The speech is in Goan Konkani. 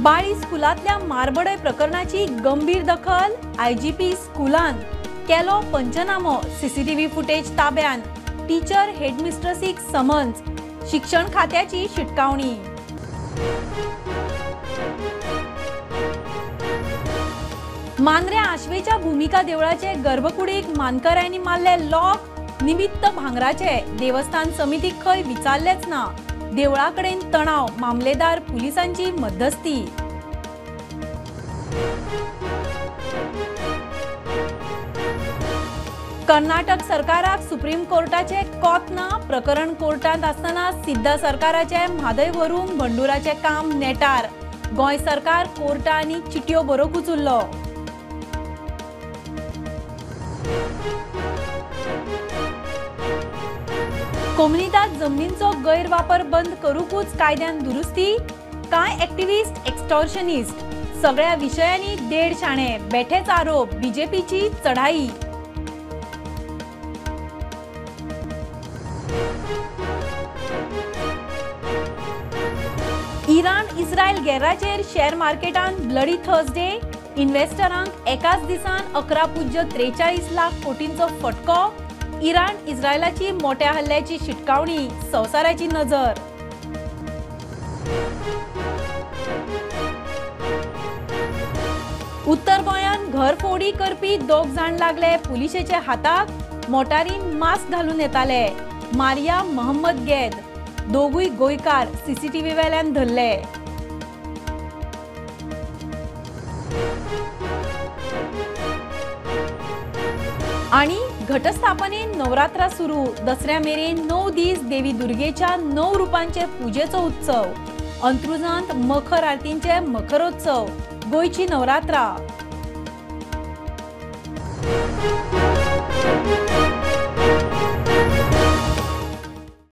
बाळी स्कुलांतल्या मारबडय प्रकरणाची गंभीर दखल, आयजीपी स्कुलान केलो पंचनामो, सीसीटीव्ही फुटेज ताब्यान, टीचर हेडमिस्ट्रसीक समन्स, शिक्षण खात्याची शिटकावणी। मांद्र्या आश्वेच्या भूमिका देवळाचे गर्भकुडीक मानकऱ्यांनी मारले लॉक, निमित्त भांगराचे, देवस्थान समितीक खंय विचारलेच ना, देवळा कडेन तणाव, मामलेदार पुलिसांची मध्यस्थी। कर्नाटक सरकाराक सुप्रीम कोर्टाचे कोत ना, प्रकरण कोर्टांत आसतना सिद्धा सरकाराचे म्हादय व्हरूंक भंडुराचे काम नेटार, गोंय सरकार कोर्टा आनी चिटयो बरोवंकूच उरलो। कोमुनिदाद जमनींचो गैरवापर बंद करूंकूच कायद्यान दुरुस्ती, कांय एक्टिविस्ट एक्स्टॉर्शनिस्ट, सगळ्या विशयांनी देड शाणे, बेठेच आरोप, बीजेपीची चढाई। इराण इस्रायल गेराचेर शेअर मार्केटान ब्लडी थर्सडे, इन्व्हेस्टरांक एकाच दिसान 11.43 लाख कोटींचो फटको, इराण इस्रायलाची मोठ्या हल्ल्याची शिटकावणी, संवसाराची नजर। उत्तर गोंयांत घरफोडी करपी दोग जाण लागले पुलिशेच्या हाताक, मोटारीन मास्क घालून येताले, मारिया मोहम्मद गेद, दोगूय गोंयकार सीसीटीव्ही वेल्यान धरले। आणि घटस्थापनेन नवरात्रा सुरू, दसऱ्या मेरेन 9 दीस देवी दुर्गेच्या 9 रूपांचे पूजेचो उत्सव, अंत्रुजांत मखर आरतींचे मखरोत्सव, गोंयची नवरात्रा।